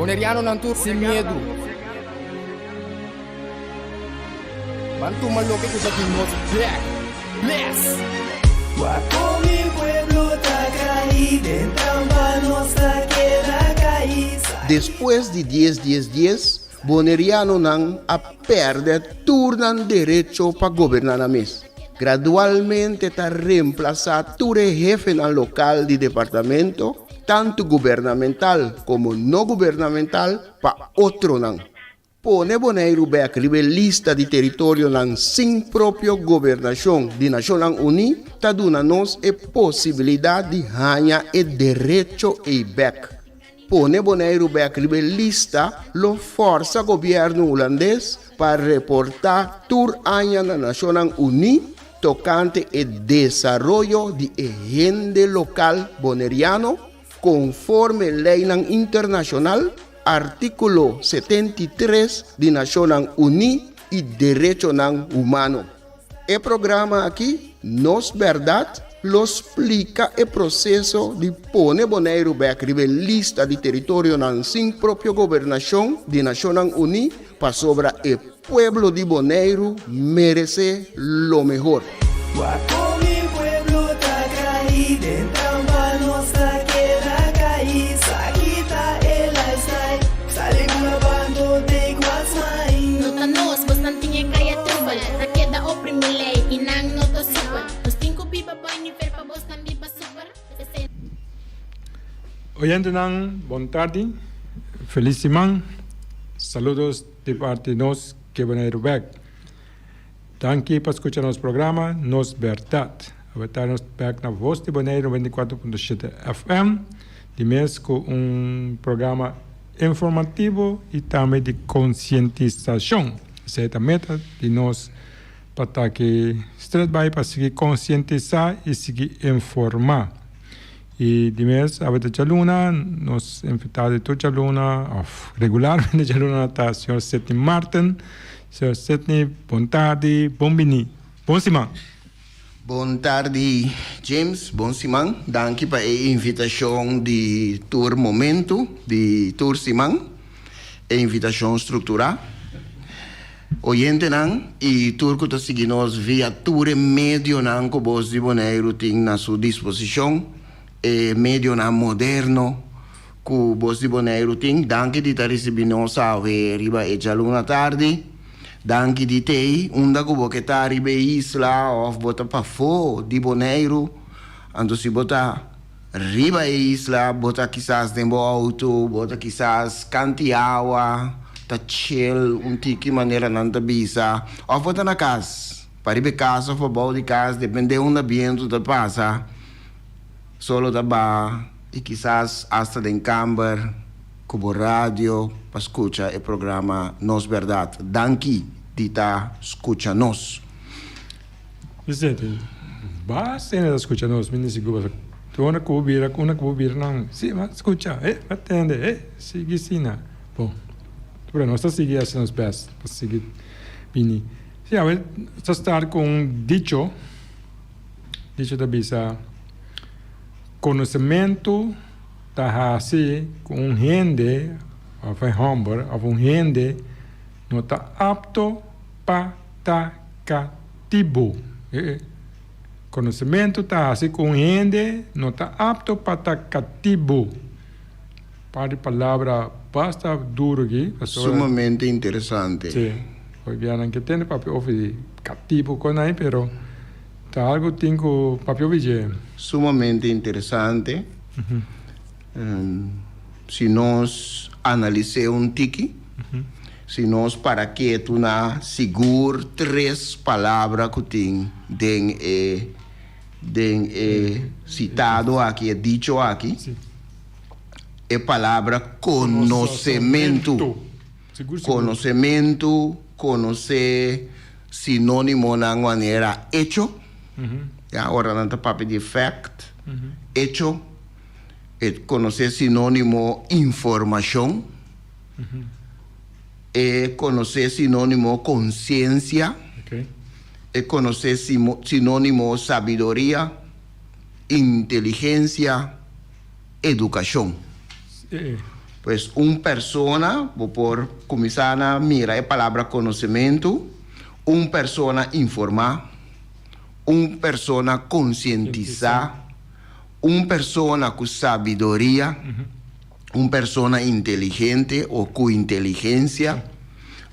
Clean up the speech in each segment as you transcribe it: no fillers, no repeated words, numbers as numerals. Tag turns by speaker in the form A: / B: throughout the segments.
A: Bonerianonan tur sin miedu. Ban tuma loke ku ta di nos bek. Bless!
B: Wak kon mi pueblo ta kai den trampa nos ta keda kai.
C: Despues di dies dies dies, Bonerianonan a pèrdè tur nan derecho pa goberná nan mes. Gradualmente ta remplasá tur e hefenan lokal di departamento, tantu gubernamental komo no gubernamental, pa otronan. Pone Boneiru bèk riba e lista di teritorionan sin propio gobernashon di Nashonnan Uní ta duna nos e posibilidat di haña e derecho ei bèk. Pone Boneiru bèk riba e lista lo fòrsa gobièrnu hulandes pa reportá tur aña na Nashonnan Uní tokante e desaroyo di e hende lokal boneriano konforme leinan internashonal, artíkulo 73 di Nashonnan Uní i derechonan humano. E programa aki, Nos Bèrdat, lo splika e proseso di pone Boneiru bèk riba e lista di teritorionan sin propio gobernashon di Nashonnan Uní pasobra e pueblo di Boneiru meresé lo mehor.
B: Wak kon mi pueblo ta kai den trampa nos ta keda kai sa kita e lifestyle sali bula bando take what's mine.
D: No ta nos, bosnan tin e kaya trubel Ta keda oprimi lei i nan no ta supel Nos tin ku biba boi nivel pa bosnan biba super Esei.
E: Oyentenan bon tardi, felis siman, saludos di parti nos ke Boneiru bek. Danki pa skucha nos programa Nos Bèrdat. Awe ta nos bek na Voz di Boneiru 94.7 FM di mes ku un programa informativo i tambe di konsientisashon. Esei ta meta di nos pa ta aki stret bai pa sigui konsientisá i sigui informá. I di mes awe ta djaluna, nos invitado di tur djaluna òf regularmente djaluna ta señor Sidney Marten. Señor Sidney, bon tardi, bon bini, bon siman.
C: Bon tardi James, bon siman. Danki pa e invitashon di tur momentu, di tur siman. E invitashon strukturá. Oyentenan i tur ku ta sigui nos via tur e medionan ku Bos di Boneiru tin na su disposishon, e medionan moderno ku Bos di Boneiru tin, danki di ta risibí nos awe riba e djaluna tardi. Danki di t'ei unda ku bo ke ta riba e isla òf bo ta pafó di Boneiru. Anto si bo ta riba e isla bo ta kisas den bo outo, bo ta kisas kanti awa, ta chill un tiki manera nan ta bisa, òf bo ta na kas, pariba e kas òf pabou di kas, depende unda bientu ta pasa, solo ta baha i kisas asta den kamber. Ku bo radio pa skucha e programa Nos Bèrdat. Danki di ta skucha nos.
E: Vicente, Basta hende ta skucha nos, mi ni sigur pasobra tur ora ku bo bira ku unda ku bo bira nan si bo a skucha, e bo a tende, e sigui asina. Bon, pero nos ta sigui hasi nos bèst pa sigui bini. Si awe nos ta start ku un dicho, dicho ta bisa konosementu. Ta hasi ku un hende òf e hòmber òf un hende no ta apto pa ta katibu. Konosementu ta hasi ku un hende no ta apto pa ta katibu. Par di palabra basta duru aki.
C: Sumamente interesante.
E: Si. Hopi bia nan ke tende papia over di katibu kon ai pero. Ta algo tin cu papia obi dje.
C: Sumamente interesante. Si nos analis'é un tiki, si nos para ketu na sigur tres palabra ku tin den e den e sitado aki, e dicho aki, e palabra konosementu. Konosementu, konosé sinónimonan manera echo, ya, ora nan ta papia di fact, echo, e konosé sinónimo informashon, e konosé sinónimo konsiensia, e konosé sinónimo sabiduria, inteligensia, edukashon. Pues un persona, bo por kuminsá na mira e palabra konosementu, un persona informá, un persona konsientisá, un persona ku sabiduria, un persona inteligente o ku inteligensia,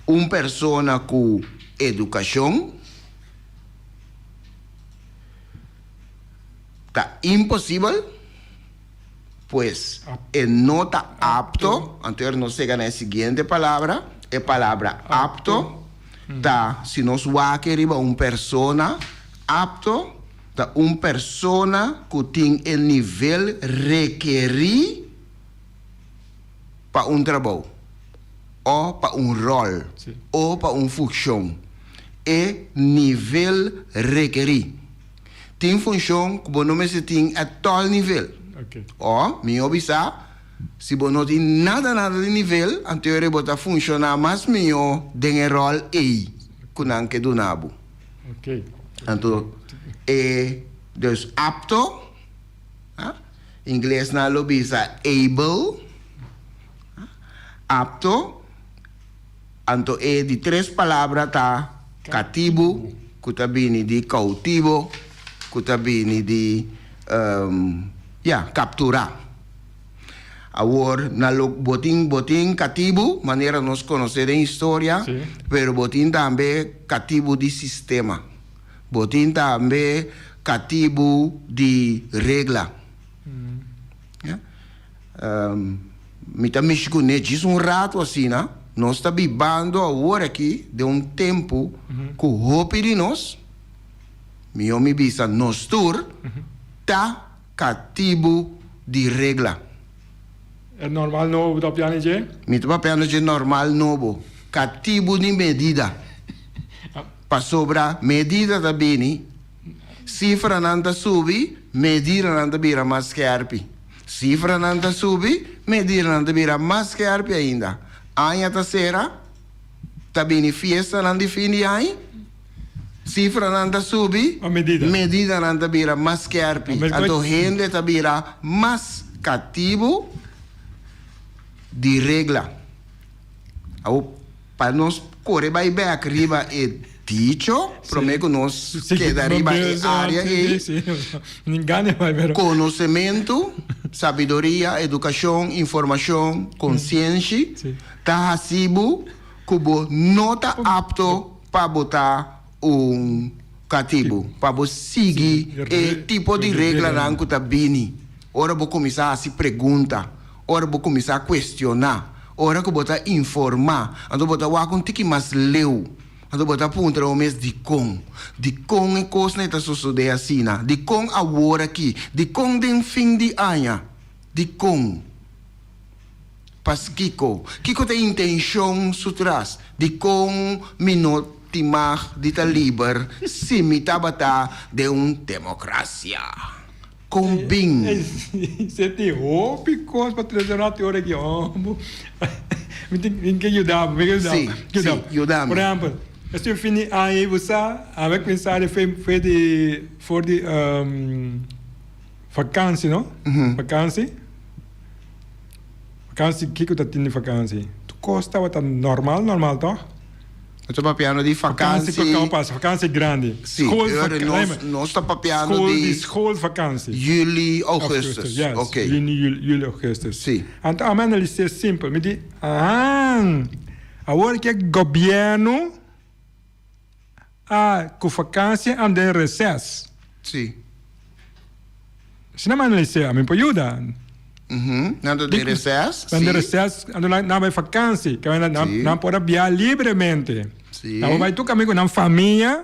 C: un persona ku edukashon. Ta imposibel, pues e no ta apto, anto er nos sega na e siguiente palabra, e palabra apto ta si nos wak riba un persona, apto ta un persona ku tin e nivel rekerí pa un trabou o pa un ròl o pa un funshon, e nivel rekerí. Tin funshon ku bo no mester tin e tòl nivel. O, mihó bisá, si bo no tin nada nada di nivel, anto e bo ta funshoná mas mihó den e ròl ei ku nan ke duna bo. Anto e, dus apto, inglesnan lo bisa able, apto. Anto e di tres palabra ta katibu, ku ta bini di koutibo, ku ta bini di, ya, kapturá. Awor, na lo bo tin bo tin katibu, manera nos konosé den historia, pero bo tin tambe katibu di sistema. Bo tin tambe katibu di regla. Ya. Mi ta mishi kuné djis un ratu asina. Nos ta bibando awor aki den un tempu ku hopi di nos, mihó mi bisa nos tur, ta katibu di regla.
E: E normal nobo bo ta papiando dje?
C: Mi ta papiando dje normal nobo, katibu di medida. Pasobra medida ta bini, sifranan ta subi, medidanan ta bira mas skèrpi. Sifranan ta subi, medidanan ta bira mas skèrpi ainda. Aña ta sera, ta bini fiestanan di fin di aña, sifranan ta subi, medidanan ta bira mas skèrpi. Anto hende ta bira mas katibu di regla. Awor, pa nos kore bai bèk riba e dicho, promé ku nos keda riba e área ei, konosementu, sabiduria, edukashon, informashon, konsienshi, ta hasi bo ku bo no ta apto pa bo ta un katibu, pa bo sigui e tipo di reglanan ku ta bini ora bo kuminsá hasi pregunta. Ora bo kuminsá kuestioná, ora ku bo ta informá, anto bo ta wak un tiki mas leu. Anto bo ta puntra bo mes, Dikon? Dikon e kosnan ei ta sosodé asina? Dikon awor aki? Dikon den fin di aña? Dikon? Paskiko? Kiko ta e intenshon su tras? Dikon mi no tin mag di ta liber si mi tabata den un demokrasia? Kon bin?
E: Se tin hopi kos pa trese rati ora ki hombo. Mi tin ke yuda bo, mi ke yuda bo.
C: Si, si, yuda mi.
E: Por ehempel, esti un fin di aña ei bo sa, ami a kuminsá di fe fe di for di vakansi no? Vakansi. Vakansi, kiko ta tin di vakansi? Tur kos tabata normal normal tòg?
C: Nos ta papiando di
E: vakansi. Vakansi ku pasa, vakansi grandi.
C: Si, nos nos ta papiando
E: di schoolvakansi.
C: Juli, augustus.
E: Yes,
C: Ok.
E: juni, juli, juli, augustus.
C: Si.
E: Anto ami analis'é simpel, mi di, ahan, awor ke gobièrnu a ku vakansi a den reses.
C: Si.
E: Asina mi analis'é, ami por yuda.
C: Nan ta den reses,
E: Nan den reses, anto nan bai vakansi, nan por a biaha libremente. Nan por bai tur kaminda ku nan famia,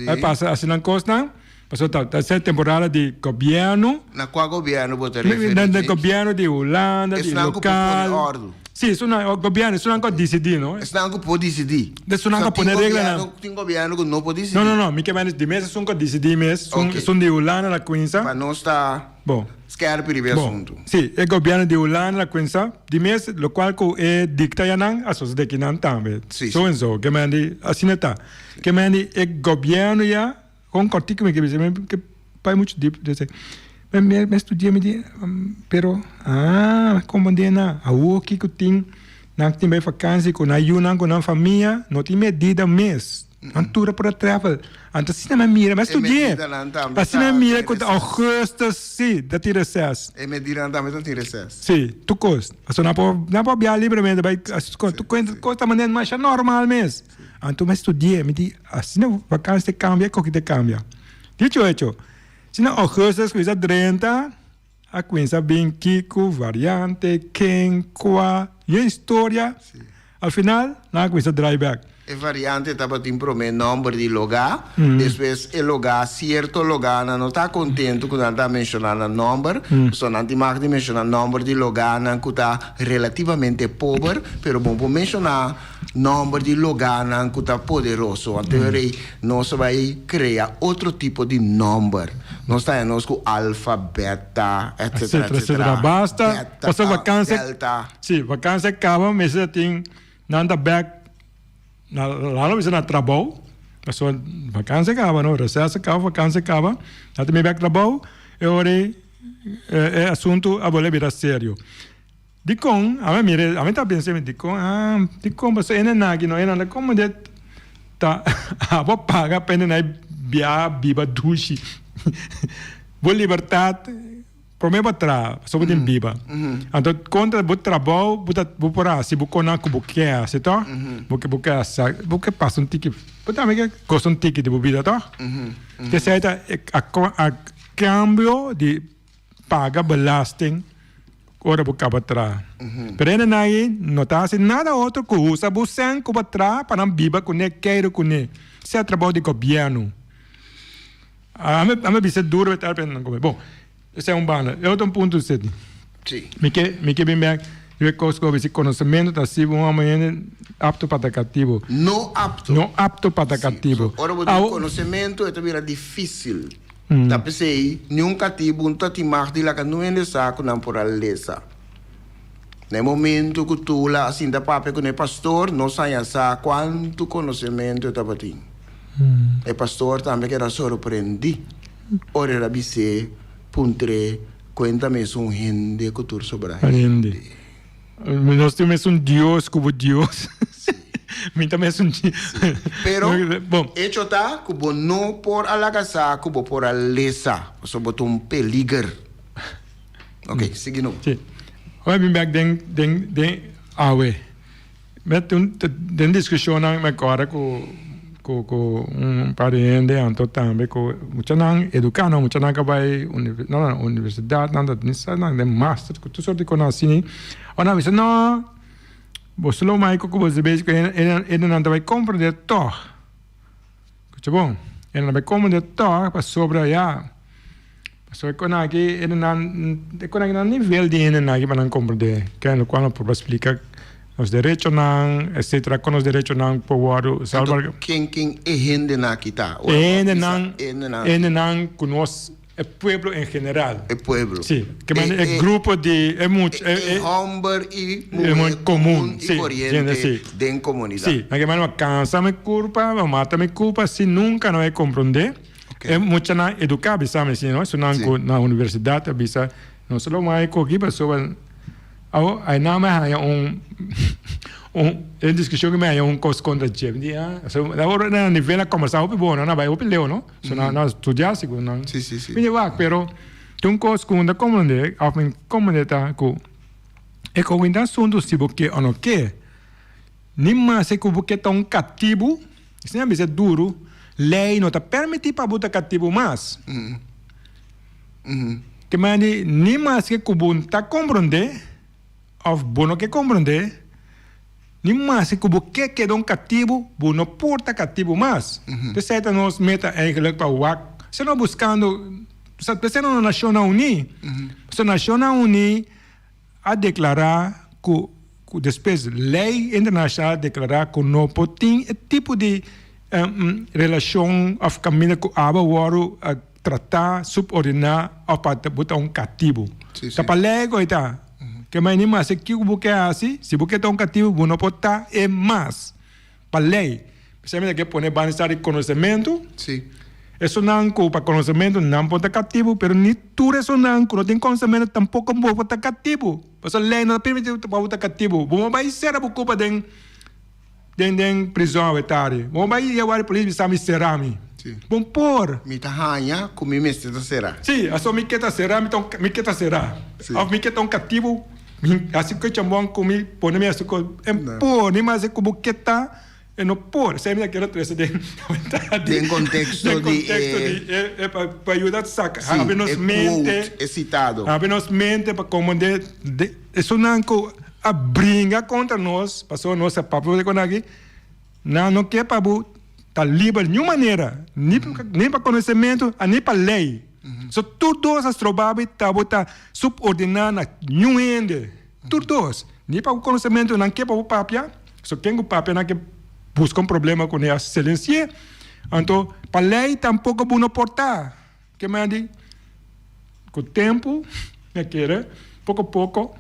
E: bai pasa hasi nan kosnan, pasobra ta ser temporada di gobièrnu.
C: Na kua gobièrnu bo ta referí?
E: Na gobièrnu di Hulanda, di
C: Esnan ku por pone
E: lokal.
C: òrdu.
E: Sí, esunnan, gobièrnu, esunnan ku a disidí, no?
C: Esnan ku por disidí.
E: Esunnan ku a pone reglanan.
C: Tin gobièrnu ku no por disidí.
E: No, no, no, mi ke mende di mes esun ku a disidí mes, esun di Hulanda na kuinsa.
C: Pa nos ta.
E: Bo.
C: Skerpi riba e asuntu.
E: Bo. Sí, e gobièrnu di Hulanda na kuminsá di mes lokual ku e dikta ya nan a sosodé ki nan tambe.
C: Sí, sí.
E: So en so. Ke men di asina ta. Ke men di e gobièrnu ya, kon kòrtiku mi ke bisa, mi ke bai muchu dip den esei. Mi mi studia mi di pero ah mi comprende na awo kiko tin nan tin bai vakansi ku nan yunan ku nan famia no tin medida mes nan tur a por a travel anto asina mi a mira mi a
C: E
E: studia
C: medidanan tambe
E: asina
C: ta
E: mi mira
C: tin
E: ku ta
C: reces.
E: augustus si ta tin reces.
C: E medidanan tambe ta tin reces.
E: Si tur kos pasobra nan por nan por biaha libremente bai tur kos ta manera masha normal mes anto mi a studia mi di asina vakansi ta cambia e koki ta cambia dicho hecho. Si na Augustus kuminsa drenta, a kuminsa bin kiko, variante, ken, kua, yen historia. Al final nan a kuminsa draai bek.
C: E variante tabatin promé nòmber di logá, despues e logá, sierto logánan no ta kontentu ku nan ta menshoná nan nòmber, pasobra nan tin mag di menshoná nòmber di logánan ku ta relativamente pober, pero bo por menshoná Nomber di logánan ku ta poderoso. Anto e rei, nos a bai krea otro tipo di nomber. Nos ta haña nos ku alfa, beta, etsetera,
E: Etsetera,
C: etsetera.
E: etsetera. Basta,
C: Beta,
E: pasobra vakansia,
C: delta.
E: si, vakansia kaba mester ta tin nan ta bèk na, laga nos bisa na trabou, pasobra vakansia kaba no, reseso kaba, vakansia kaba, nan ta bin bèk trabou, e ora ei e asuntu a bolbe bira serio. Dikon? Ami a mira, ami ta pensa mi dikon? Ah, dikon pasobra e nena aki no, e nana komo de ta abo paga pa e nena bia biba dushi. Bo libertat prome bo traha pasobra bo tin biba. Anto kontra bo trabou bo ta bo por hasi bo konan ku bo ke hasi toh? Bo ke bo ke hasi bo ke pasa un tiki bo tambe ke gosa un tiki di bo bida toh? Esei ta a kambio di paga belasting ora bo kaba traha. Pero hende nan ei no ta hasi nada otro ku usa bo sèn ku bo traha pa nan biba kuné, keiru kuné. Esei a trabou di gobièrnu. Ami ami bisa duru e tèrp hende nan kome. Bon, esei un banda. E otro punto Sidney. Mi ke mi ke bin bèk riba e kos ku bo bisa konosementu ta hasi un hòmber hende apto pa ta katibu.
C: No apto.
E: No apto pa ta katibu.
C: Ora bo tin konosementu e ta bira difísil. Ta p'esei, niun katibu no ta tin mag di laga nun hende sa ku nan por a lesa. Na e momentu ku Tula a sinta papia ku e pastor, nos haña sa kuantu konosementu e tabatin. E pastor tambe keda sorprendí ora el a bis'é, Puntr'é, kuenta mesun hende ku tur sobra
E: hende. Nos tin mesun Dios ku bo Dios. Mi ta mesun Dios.
C: Pero, echo ta ku bo no por a laga sa ku bo por a lesa, pasobra bo ta un peliger. Ok, sigui no.
E: Si. Ora mi bin bek den, den, den awe. Mi tin den diskushonnan mi kòrda ku ku ku un par di hende anto tambe ku muchanan eduká no muchanan ku a bai no no universidat nan ta sa nan den master ku tur sorto di kos asina ora nan a bisa no boso lo mai ku boso ta bezi ku hende nan ta bai komprende tòg kucha bon hende nan bai komprende tòg pasobra ya pasobra e kos nan aki hende nan e kos nan aki nan nivel di hende nan aki pa nan komprende ke lokual nan por splika. Nos derechonan, etcetera, kon nos derechonan por wòrdu salba.
C: Anto ken ken e hendenan aki ta?
E: E hendenan, e hendenan ku nos, e pueblo en general.
C: E pueblo.
E: Si, ke manda e grupo di e mucha,
C: e hòmber i muhé komun i koriente den komunidat.
E: Si, nan ke manda bo kansa mi kurpa, bo mata mi kurpa, si nunka no e komprondé. E muchanan eduká bisa mi si no, esunnan ku na universidat a bisa nos lo mai koki pasobra. Awo ai nan mi a haña un un e diskushon ku mi haña un kos kontra dje. Mi di ah so awor na nivel a kombersá hopi bon nan a bai hopi leu no. So nan a studia segun nan.
C: Si si si.
E: Mi di wak pero tin un kos ku un ta komprondé òf mi komprondé ta ku e koguinta asuntu si bo ke o no ke. Ni maske ku bo ke ta un katibu, esei a bisa duru, lei no ta permití pa bo ta katibu mas. Ke manera di ni maske ku bo ta komprondé òf bo no ke komprondé, ni maske ku bo ke keda un katibu, bo no por ta katibu mas. P'esei ta nos meta eigentlik pa wak, si no buskando, p'esei no Nashonnan Uní. Pasobra Nashonnan Uní a deklará ku ku despues lei internashonal a deklará ku no por tin e tipo di relashon òf kaminda ku abo wòrdu tratá, subordiná òf pa bo ta un katibu. Ta pa lei ku e ta. Ke manera ni mas kiko bo ke hasi, si bo ke ta un katibu bo no por ta e mas. Pa lei. P'esei mi ta ke pone banda esta di konosementu. Esunnan ku pa konosementu nan por ta katibu, pero ni tur esunnan ku no tin konosementu tampoko bo por ta katibu. Pasobra lei no ta permití pa bo ta katibu. Bo no bai sera bo kupa den den den prizòn awe tardi. Bo no bai yega di polis bisa mi sera mi. Bo por.
C: Mi ta haña ku mi mester ta sera.
E: Sí, aso mi ke ta sera, mi ta un mi ke ta sera. Òf mi ke ta un katibu, mi hasi ku e chambon ku mi pone mi hasi ku e por, ni mas ku bo ke ta. E no por, esei mi a kere trese den
C: Den konteksto di e.
E: E pa yuda saka, habri nos mente.
C: E quote, e sitado.
E: Habri nos mente pa komprende esunnan ku a bringa kontra nos, pasobra nos a papia di kon aki, nan no ke pa bo ta liber niun manera, ni ni pa konosementu, ni pa lei. So tur dos a stroba bo ta bo ta subordiná na niun hende. Tur dos, ni pa ku konosementu nan ke pa bo papia, so ken ku papia nan ke buska un problema ku ne a silensi'é, anto pa lei tampoko bo no por ta. Ke men di ku tempu mi a kere poko poko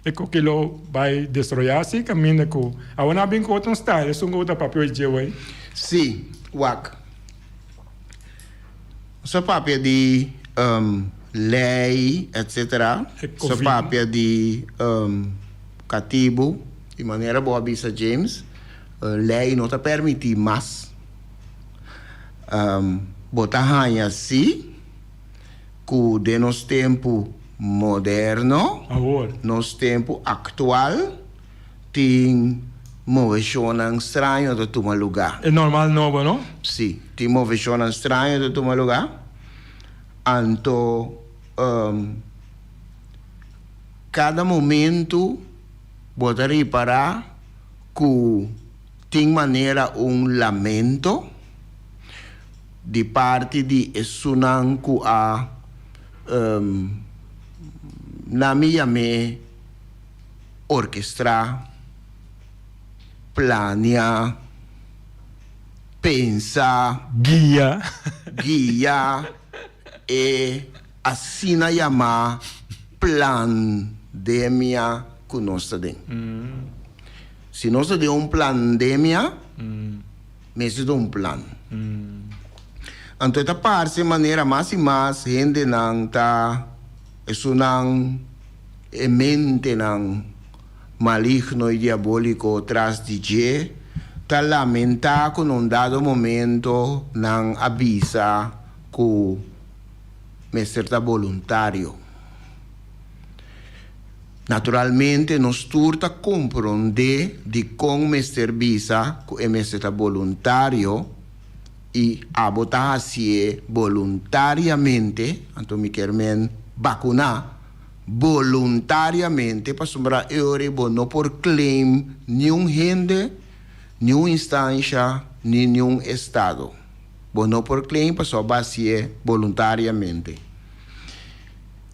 E: e koki lo bai desroyá si kaminda ku awor nan a bin ku otro style, esun ku bo ta papia hoy dje wey.
C: Sí, wak. Nos a papia di lei etcetera. Nos a papia di katibu. Di manera bo a bisa James, lei no ta permití mas. Bo ta haña sí ku den nos tempu moderno, nos tempu aktual, Tin moveshonnan straño ta tuma lugá.
E: E normal nobo, no?
C: Sí, tin moveshonnan straño ta tuma lugá. Anto, kada momentu bo ta ripará ku tin manera un lamento di parti di esunnan ku a, nan mi yam'é. orkestrá, plania, pensa,
E: Guia.
C: guia e asina yamá plandemia ku nos ta den. Si nos ta den un plandemia, mester ta un plan. Anto e ta parse manera mas i mas hendenan ta esunnan. E mentenan maligno i diabóliko tras di dje ta lamentá ku na un dado momento nan a bisa ku mester ta boluntario. Naturalmente nos tur ta komprondé dikon mester bisa ku e mester ta boluntario i abo ta hasié boluntariamente, anto mi kier men bakuná. Boluntariamente pasobra e ora ei bo no por claim niun hende, niun instansha ni niun estado. Bo no por claim pasobra bo a hasié boluntariamente.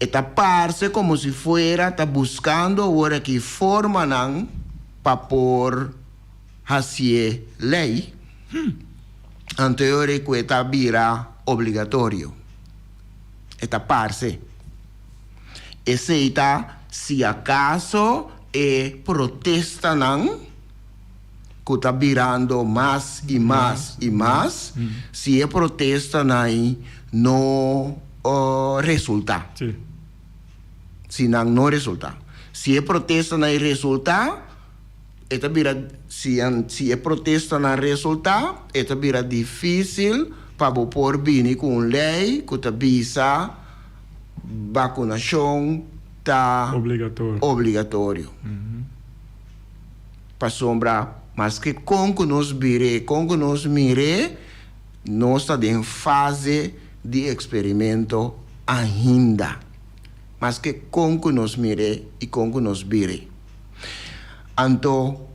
C: E ta parse como si fuera ta buscando awor aki formanan pa por hasié ley, anto e ora ei cu e ta bira obligatorio. E ta parse. Esei ta si acaso e protestanan cu ta birando mas y mas y mas, si e protestanan no resulta. Si nan no resulta. Si e protestanan resulta, e ta bira, si si e protestanan resulta, e ta bira dificil pa bo por bini cu un ley cu ta bisa Vacunacion ta obligatorio. Pasobra maske con cu nos bir'é, con cu nos mir'é, nos ta den fase di experimento ainda. Maske con cu nos mir'é y con cu nos bir'é. Anto,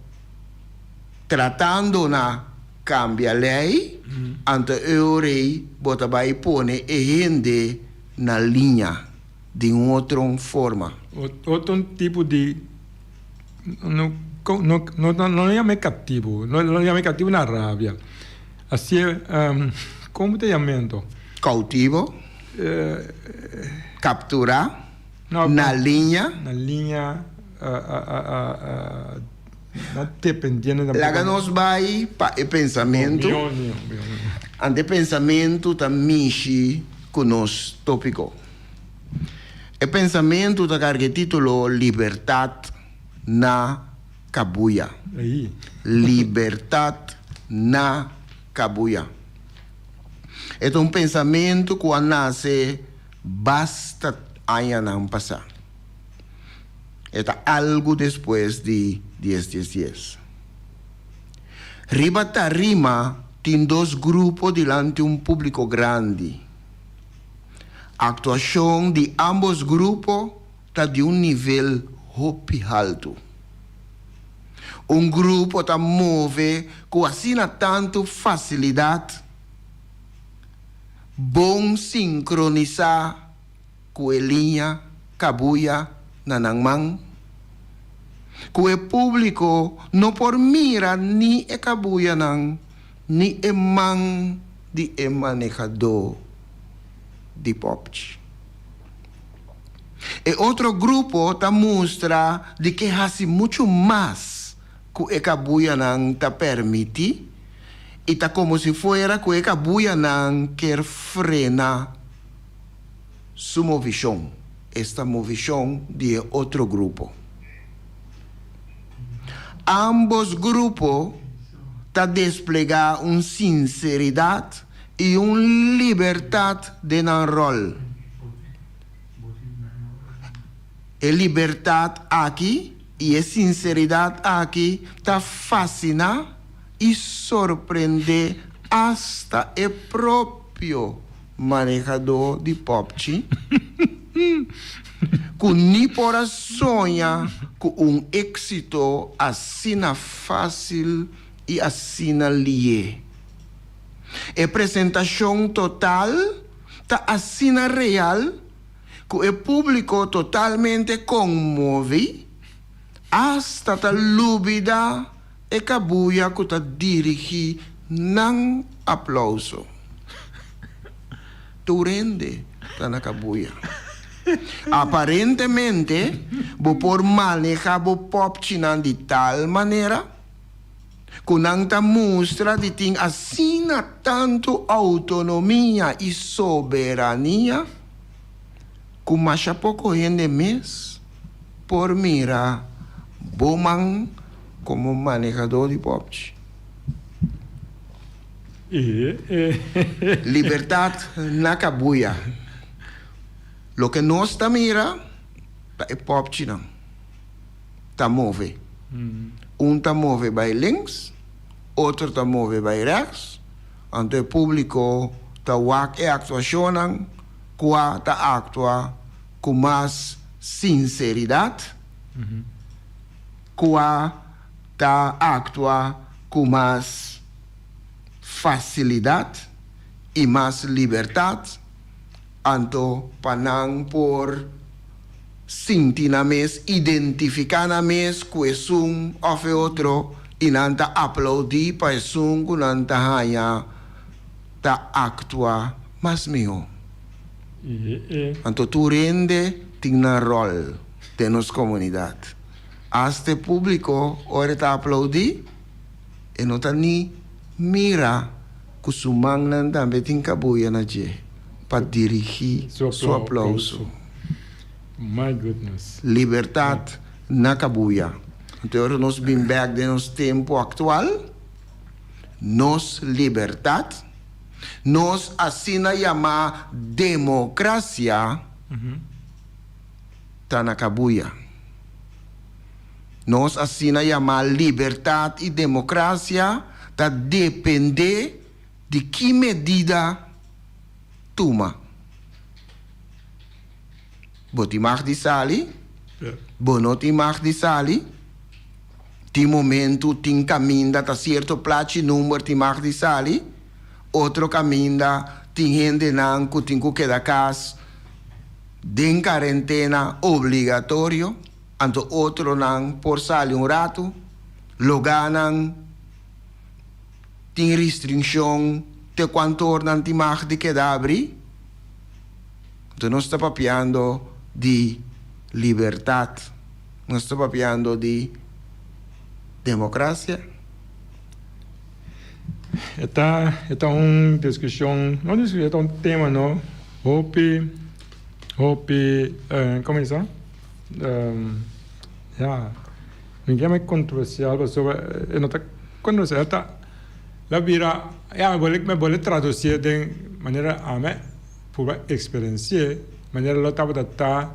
C: tratando na cambia ley, anto e ora ei bo ta bay pone e hende na liña di un otro forma.
E: Otro tipo di, no no no no yam'e katibu, no no yam'e katibu na rabia. Asi'e komo ta yam'e anto?
C: Koutivo, kapturá, na liña.
E: Na liña, no dependiendo tampoco.
C: Laga nos bai pa e pensamentu.
E: Mihó, mihó, mihó.
C: Ante e pensamentu ta mishi ku nos tópiko. E pensamentu ta karga e título Libertat na Kabuya. Libertat na Kabuya. E ta un pensamentu ku a nase basta añanan pasá. E ta algu despues di dies dies dies. Riba tarima tin dos grupo dilanti un públiko grandi. Aktuashon di ámbos grupo ta di un nivel hopi haltu. Un grupo ta move ku asina tantu fasilidat, bon sinkronisá ku e liña kabuya na nan man, ku e públiko no por mira ni e kabuyanan ni e man di e manehadó di pòpchi. E otro grupo ta mustra di ke hasi muchu mas ku e kabuyanan ta permití i ta komo si fuera ku e kabuyanan ker frena su movishon, esta movishon di e otro grupo. Ambos grupo ta desplegá un sinseridat i un libertat den nan ròl. E libertat aki i e sinseridat aki ta fasiná i sorprendé asta e propio manehadó di pòpchi, ku ni por a soña ku un éksito asina fásil i asina lié. E presentashon total ta asina real ku e públiko totalmente konmoví, asta ta lubidá e kabuya ku ta dirigí nan aplouso. Tur hende ta na kabuya. Aparentemente, bo por manehá bo pòpchinan di tal manera ku nan ta mustra di tin asina tantu outonomia i soberania ku masha poko hende mes por mira bo man komo manehadó di pòpchi. Libertat na kabuya. Loke nos ta mira ta e pòpchinan ta move. Un ta move bai links, otro ta move bai rèks, anto e públiko ta wak e aktuashonnan kua ta aktua ku mas sinseridat, kua ta aktua ku mas fasilidat i mas libertat, anto pa nan por sinti nan mes, identifiká nan mes ku esun òf e otro i nan ta aplaudí pa esun ku nan ta haña ta aktua mas mihó. Anto tur hende tin nan ròl den nos komunidat. Asta e públiko ora e ta aplaudí e no ta ni mira ku su mannan tambe tin kabuya na dje pa dirigí su aplouso.
E: My goodness.
C: Libertat na kabuya. Anto ora nos bin bèk den nos tempu aktual, nos libertat, nos asina yamá demokrasia ta na kabuya. Nos asina yamá libertat i demokrasia ta dependé di ki medida tuma. Bo tin mag di sali, bo no tin mag di sali. Tin momentu tin kaminda ta sierto plachi number tin mag di sali, otro kaminda tin hendenan ku tin ku keda kas den karentena obligatorio. Anto otronan por sali un ratu, logánan tin ristrinshon te kuantor nan tin mag di keda abrí. Anto nos ta papiando di libertat, nos ta papiando di demokrasia.
E: E ta e ta un diskushon, no diskushon, e ta un tema no hopi hopi komo bisa ya mi ke yama kontroversial pasobra e no ta kontroversial e ta la bira ya mi mi bole tradusié den manera ami purba eksperensié manera lo tabata ta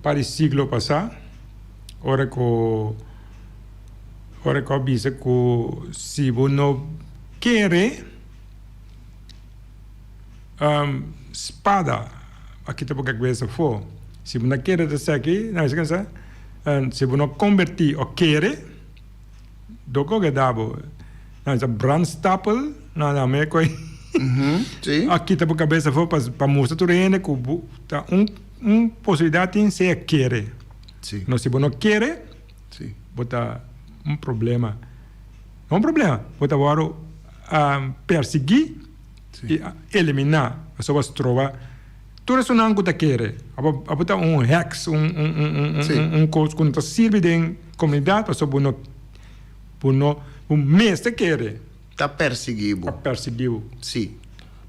E: par di siglo pasá ora ku Ora ku a bisa ku si bo no kere spada a kita bo kabes afó. Si bo no kere ta esaki, nan bisa kasa, si bo no kombertí o kere, doko ke da bo. Nan bisa brandstapel, nan a me koi a kita bo kabes afó pa mustra tur hende ku bo ta un posibilidat tin sea kere. No si bo no kere.
C: Sí.
E: Bo ta un problema. No un problema, bo ta wòrdu persiguí i eliminá. Pasobra bo stroba tur esunnan ku ta kere. Abo ta un heks, un un un un un kos ku no ta sirbi den komunidat pasobra bo no bo no bo mester kere.
C: Ta persiguí bo.
E: Ta persiguí bo.
C: Sí.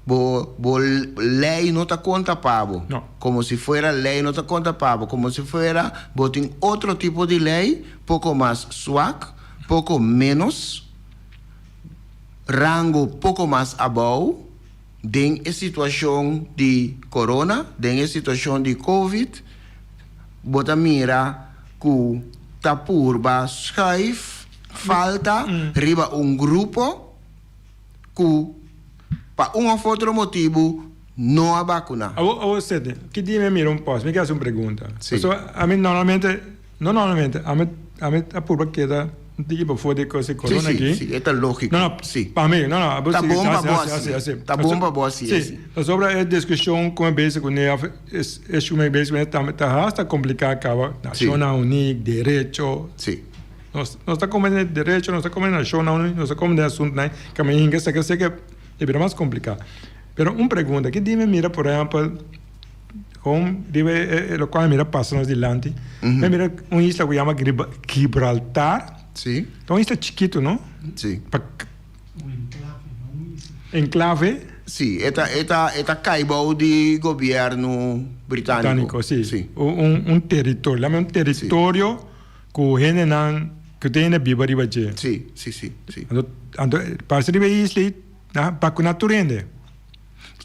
C: Bo bo lei no ta konta pa bo.
E: No.
C: Komo si fuera lei no ta konta pa bo. Komo si fuera bo tin otro tipo di lei, poko mas swak, poko ménos, rango poko mas abou den e situashon di corona, den e situashon di covid, bo ta mira ku ta purba schuif falta riba un grupo ku pa un òf otro motibu no a bakuná.
E: Awor, awor Sidney, ki dia mi a mira un post, mi ke hasi un pregunta.
C: Sí.
E: Pasobra ami normalmente, no normalmente, ami, ami a purba keda un tiki pafó di kos di corona
C: Sí, sí,
E: aki.
C: sí, e ta lógiko.
E: No, no,
C: Sí.
E: pa mi, no, no, abo
C: Ta
E: sigui,
C: bon pa
E: hasi,
C: bo
E: hasi,
C: hasi.
E: hasi, hasi.
C: Ta bon pa bo hasi,
E: Sí,
C: hasi.
E: pasobra e diskushon ku mi bezig kuné òf e issue ku mi bezig kuné tambe ta hasta kompliká kaba.
C: Sí.
E: Nashonnan Uní, derecho.
C: Sí.
E: Nos nos ta come den derecho, nos ta come den nashonnan uni, nos ta come den asuntunan ke mi hinka esaki esaki e bira mas kompliká. Pero un pregunta, ki dia mi mira por ehèmpel kon riba e lokual mi mira pasa nos dilanti, mi mira un isla ku yama Gibraltar,
C: Sí.
E: ta un isla chikitu no?
C: Sí.
E: Pa Enklave.
C: Sí, e ta e ta e ta kai bou di gobièrnu britániko.
E: Britániko, sí.
C: Sí.
E: Un un teritorio, lama un teritorio. Ku hendenan ku ta hende biba riba dje.
C: Sí, sí, sí, sí.
E: Anto, anto parse riba e isla ei nan a bakuná tur hende.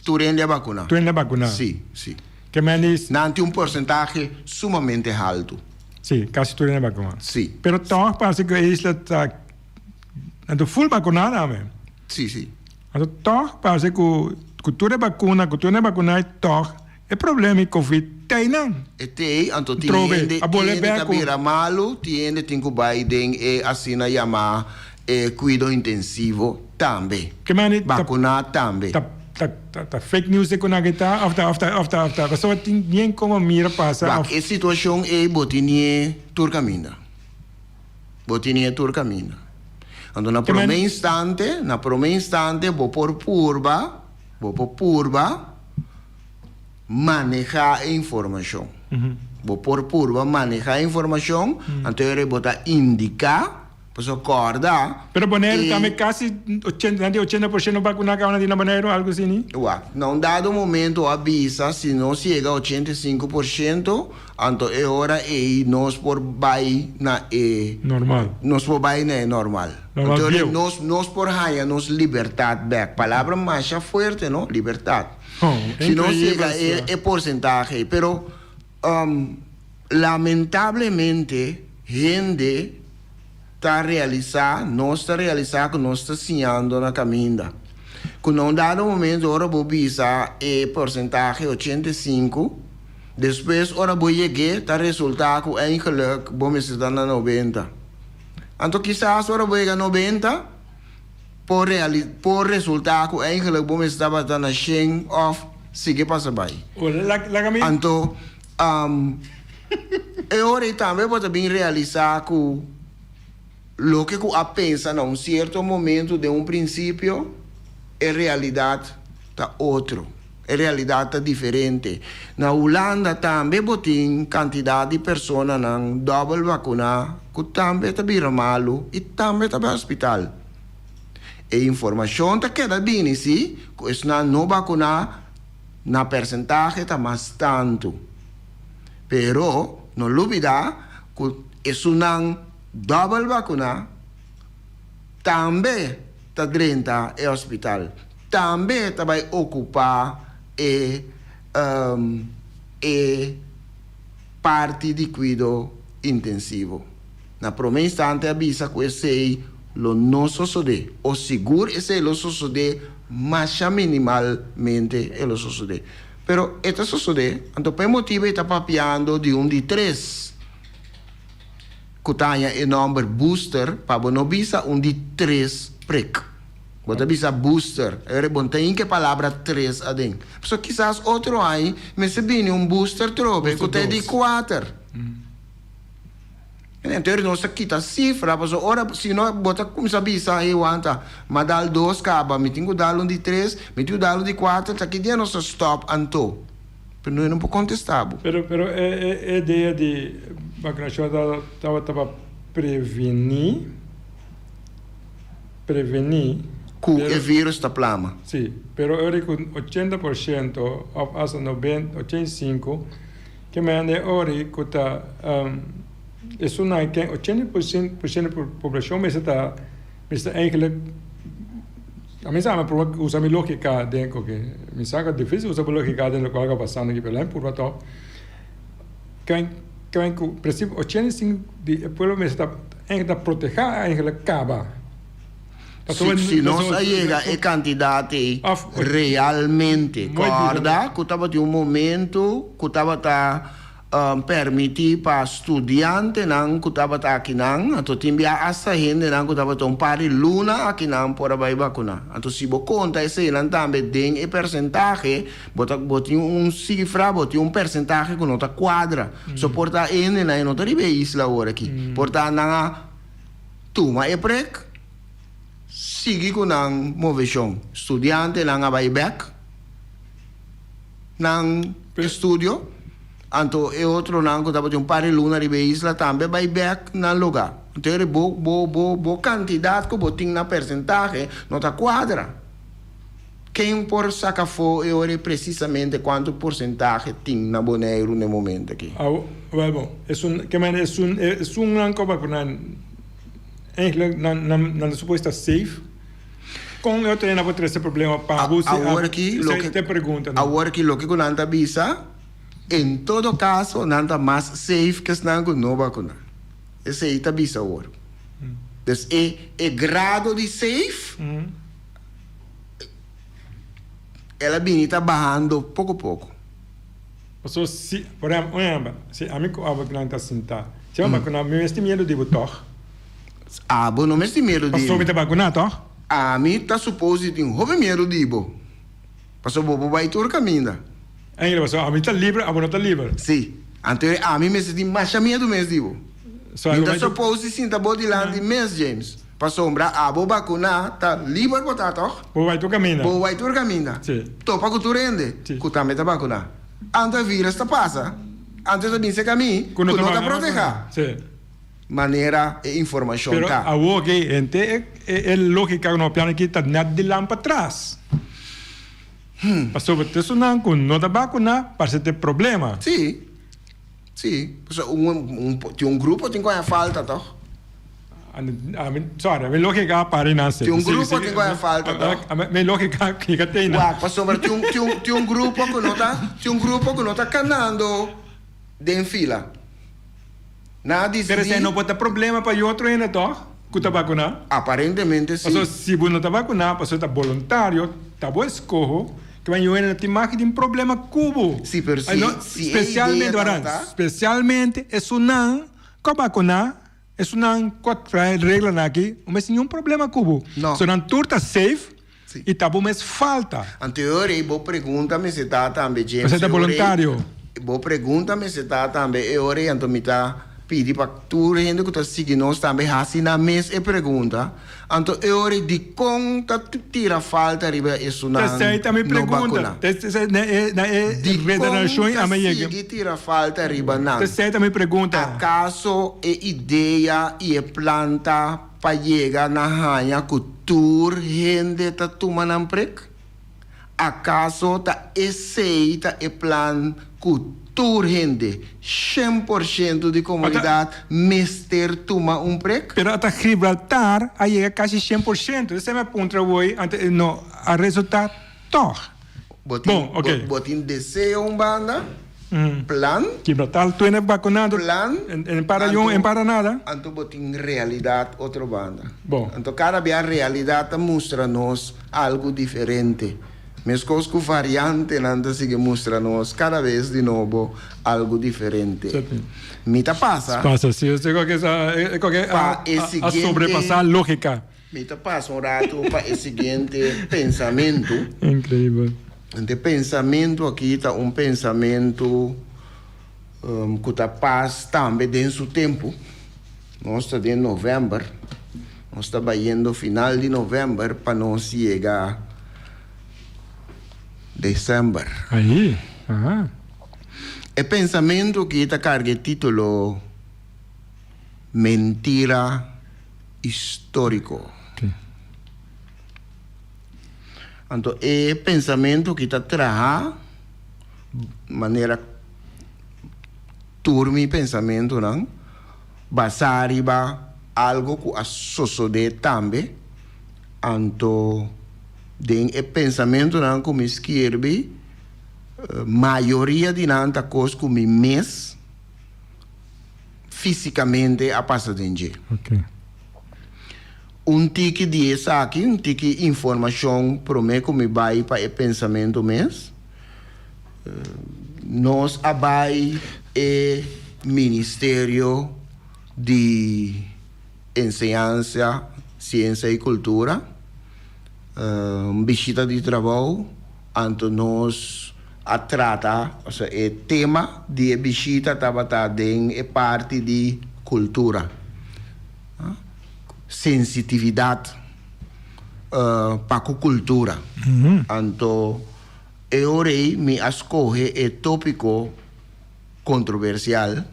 C: Tur hende a bakuná.
E: Tur hende a bakuná.
C: Sí, sí.
E: Ke men di.
C: Nan tin un porsentahe sumamente haltu.
E: Sí, kasi tur hende a bakuná.
C: Sí.
E: Pero tòg parse ku e isla ta, nan ta ful bakuná tambe.
C: Sí, sí.
E: Anto tòg parse ku ku tur e bakuna, ku tur hende a bakuná tòg E problema i covid ta einan.
C: E t'ei, anto tin
E: Trobe,
C: hende,
E: a
C: tin
E: bole
C: hende ta
E: bek ku.
C: bira malu, tin hende tin ku bai den e asina yamá e kuido intensivo tambe.
E: Ke mane ta.
C: Bakuná tambe.
E: Ta ta ta ta fake news e ku nan ke ta òf ta òf ta òf ta òf ta pasobra tin bien komo mira pasa
C: Wak,
E: òf.
C: e situashon ei bo tinie tur kaminda. Bo tinie tur kaminda. Anto na
E: Ke mane.
C: promé instante, na promé instante bo por purba, bo por purba. Manehá e informashon. Bo por purba manehá e informashon, anto e bo ta indiká, pasobra kòrda
E: Pero Boneiru
C: e.
E: tambe kasi ochenta, nan di 80% bakuná kaba nan di na Boneiru, algu así ni?
C: Wak, na un dado momento a bisa si nos yega 85%, anto e ora ei nos por bai na e.
E: Normal.
C: Nos por bai na e normal.
E: Normal
C: Anto
E: bieu.
C: nos nos por haña nos libertat bèk. Palabra masha fuerte, no? Libertat. Si nos yega e e porsentahe ei, pero lamentablemente hende ta realisá, nos ta realisá ku nos ta siñando na kaminda. Ku na un dado momento ora bo bisa e porsentahe 85, despues ora bo yeg'é ta resultá ku eigenlik bo mester ta na 90. Anto kisas ora bo yega 90, Por reali por resulta cu eigenlijk bo mester tabata na shen of sigui pasa bay.
E: Laga mi.
C: Anto, e ora ey tambe bo ta bin realisa cu loke cu a pensa na un cierto momento den un principio, e realidad ta otro. E realidad ta diferente. Na Hulanda tambe bo tin cantidad di personanan dobel vacuna cu tambe ta bira malo y tambe ta bay hospital. E informashon ta keda bini si ku esnan no bakuná na persentahe ta mas tantu. Pero no lubidá ku esunnan dòbel bakuná tambe ta drenta e hospital, tambe ta bai okupá e e parti di kuido intensivo. Na promé instante a bisa ku esei lo no sosodé, o sigur esei lo sosodé masha minimalmente e lo sosodé. Pero e ta sosodé, anto pa e motibu ei ta papiando di un di tres ku ta haña e nòmber booster pa bo no bisa un di tres prek. Bo ta bisa booster, e bo no ta hinka e palabra tres aden. Pasobra kisas otro aña mester bini un booster trobe ku ta e di kuater. Entonces nos ta kita cifra pasobra ora si no bo ta cuminsa bisa hey wanta m'a dal dos caba mi tin cu dal un di tres mi tin cu dal un di cuater ta ki dia nos ta stop anto pero no e no por contesta bo.
E: Pero pero e e idea di vacunacion tabata pa preveni preveni
C: Cu e virus ta plama.
E: Si pero ora cu 80% of hasta 90 85. Ke mende e ori ku ta esunnan ken ochenta por siento di poblashon mester ta mester eigenlik a mi sa mi proba usa mi logika den koke mi sa ku ta difisil usa bo logika den lokual ku a pasando aki pero laimi purba tòg ken ken ku prinsipio 85 di e pueblo mester ta eigenlik ta proteha eigenlik kaba.
C: Si nos a yega e kantidat ei realmente, kòrda ku tabatin un momentu ku tabata permití pa studiantenan ku tabata akinan, anto tin bia asta hendenan ku tabata un par di luna akinan por a bai bakuná. Anto si bo konta eseinan tambe den e persentahe, bo ta bo tin un sifra, bo tin un persentahe ku no ta kuadra. So por ta hendenan e no ta riba e isla awor aki, por ta nan a. Tuma e prek, sigui ku nan moveshon. Studiantenan a bai bek nan estudio, anto e otronan ku tabatin un par di luna riba e isla tambe a bai bek nan lugá. Anto eri bo bo bo bo kantidat ku bo tin na persentahe no ta kuadra. Ken por saka afó e ora ei presisamente kuantu porsentahe tin na Boneiru na e momento aki?
E: Awo, wèl bon, esun, ke manera esun, esunnan ku a bakuná eigenlijk nan, nan, nan ta supuesto ta safe. Kon e otro hende a por trese problema pa bo si a,
C: Awor aki loke,
E: te pregunta nan.
C: Awor aki loke ku nan ta bisa, en todo kaso nan ta mas safe ke esnan ku no bakuná. Esei ta bisa awor. Dus e, e grado di safe. El a bini ta bahando poko poko.
E: Paso si, por ehempel, un ehempel, si ami ku abo kinan ta sintá, si mi bakuná, mi mes tin miedu di bo tòg?
C: Abo no mes tin miedu di mi.
E: Paso mi ta bakuná tòg?
C: Ami ta supos di tin hopi miedu di bo, paso bo por bai tur kaminda.
E: Eigenlijk, paso ami ta liber, abo no ta liber.
C: Si, anto ami mester tin masha miedu mes di bo. Mi ta supos di sinta bo dilanti mes, James. Pasobra abo bakuná ta liber bo ta tòg?
E: Bo bai tur kaminda.
C: Bo bai tur kaminda.
E: Sí.
C: Topa ku tur hende.
E: Sí.
C: Ku tambe ta bakuná. Anto e vírus ta pasa. Anto e ta bin serka mi
E: Ku no
C: ku
E: ta
C: no ta protehá.
E: Sí.
C: Manera e informashon
E: Pero
C: ta.
E: awor ke hende e e lógika ku nos piano aki ta nèt di lan patras. Pasobra te esunnan ku no ta bakuná parse te problema.
C: Sí. Sí. Pasobra un un tin un grupo tin ku haña falta tòg?
E: Sorry, mi lógica para nan
C: Tin un grupo tin ku haña falta tòg?
E: Mi lógica kika tin nan.
C: Wak, pasobra tin un tin un tin un grupo ku no ta tin un grupo ku no ta kanando den fila. Nan a disidí.
E: Pero esei no por ta problema pa e otro hende tòg ku ta bakuná?
C: Aparentemente sí.
E: Pasobra si bo no ta bakuná pasobra ta boluntario, ta bo eskoho, ke bai yu hende no tin mag di tin problema ku bo.
C: Sí, pero si si e idea tabata.
E: Spesialmente esunnan ku a bakuná. Esunnan ku a trae reglanan aki no mes niun problema ku bo.
C: No.
E: So nan tur ta safe
C: Si.
E: i ta bo mes falta.
C: Anto e ora ei bo pregunta mester ta tambe, James.
E: Mester ta
C: E ora ei
E: boluntario.
C: bo pregunta mester ta tambe e ora ei anto mi ta pidi pa tur hende ku ta sigui nos tambe hasi nan mes e pregunta. Anto e ora ei dikon ta tira falta riba esunnan
E: Esei ta mi
C: no
E: pregunta.
C: bakuná?
E: Esei na e na e
C: Dikon
E: redenashon
C: ta
E: a mi yega.
C: sigui tira falta riba nan?
E: Esei ta mi pregunta.
C: Akaso e idea i e plan ta. pa yega na haña ku tur hende ta tuma nan prek? Akaso ta esei ta e plan ku tur hende, 100% di komunidat, mester tuma un prek?
E: Pero ata Gibraltar a yega kasi 100%. Esei mi a puntra woi, anto e no a resultá tòg.
C: Bo tin,
E: Bon, oké.
C: bo tin deseo un banda, plan.
E: Gibraltar tuene bakunado.
C: Plan.
E: En para yon, en para nada.
C: Anto bo tin realidat otro banda.
E: Bon.
C: Anto kada bia realidat ta mustra nos algu diferente. Meskos ku variantenan ta sigui mustra nos kada bes di nobo algu diferente. Mi ta pasa.
E: Pasa, si. E koke sa, e koke
C: Pa e
E: a
C: siguiente.
E: sobrepasá lógika.
C: Mi ta pasa un ratu pa e siguiente pensamentu.
E: Increíbel.
C: Ente pensamentu aki ta un pensamentu ku ta pas tambe den su tempu. Nos ta den novèmber. Nos ta bayendo final di novèmber pa nos yega desèmber.
E: Ahí, aha.
C: E pensamentu aki ta karga e título Mentira Históriko. Anto e pensamentu aki ta traha manera tur mi pensamentunan basá riba algo ku a sosodé tambe. Anto den e pensamentunan ku mi skirbi, mayoria di nan ta kos ku mi mes físikamente a pasa den dje. Un tiki di esaki, un tiki informashon promé ku mi bai pa e pensamentu mes. Nos a bai e Ministerio di Enseñansa, Siensia i Kultura, un bishita di trabou, anto nos a trata, osea e tema di e bishita tabata den e parti di kultura, sensitividat pa ku kultura. Anto E ora ei mi a skohe e tópiko kontroversial,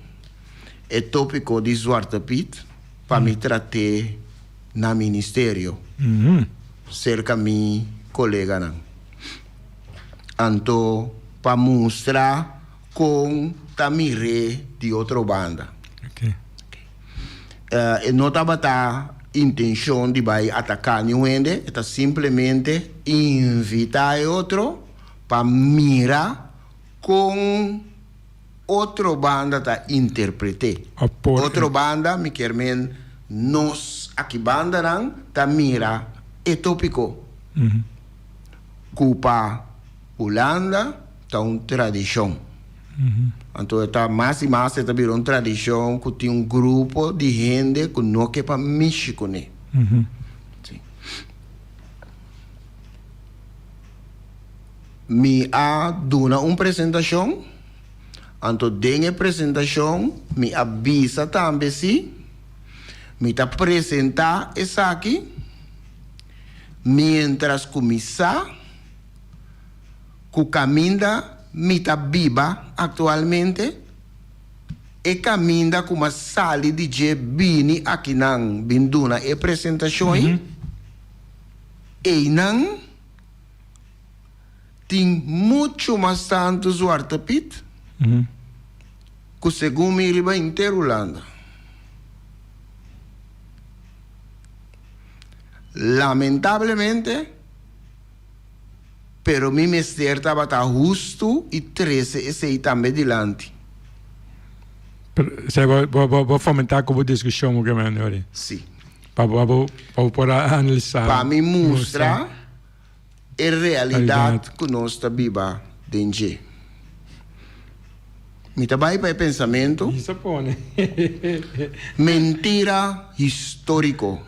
C: e tópiko di Zwarte Piet, pa mi trat'é na ministerio, serka mi koleganan. Anto pa mustra kon ta mir'é di otro banda. E no tabata intencion di bay ataca niun hende, e ta simplemente invita e otro pa mira con otro banda ta interprete. Otro banda, mi kier men nos aki bandanan ta mira e topico cu pa Hulanda ta un tradishon. Anto e ta mas i mas e ta bira un tradishon ku tin un grupo di hende ku no ke pa mishi kuné. Si. Mi a duna un presentashon, anto den e presentashon mi a bisa tambe si mi ta presentá esaki miéntras ku mi sa. Ku kaminda mi ta biba aktualmente? E kaminda ku m'a sali di dje bini akinan bin duna e presentashon ei? Einan tin muchu mas tantu Zwarte Piet ku segun mi riba henter Hulanda. Lamentablemente. Pero mi mester tabata hustu i trese esei tambe dilanti.
E: Pero esei bo bo bo bo fomentá ku bo diskushon ku mi ori.
C: Sí.
E: Pa bo pa bo pa bo por a analisá.
C: Pa mi mustra e realidat ku nos ta biba den dje. Mi ta bai pa e pensamentu.
E: Mi sa pone.
C: Mentira históriko.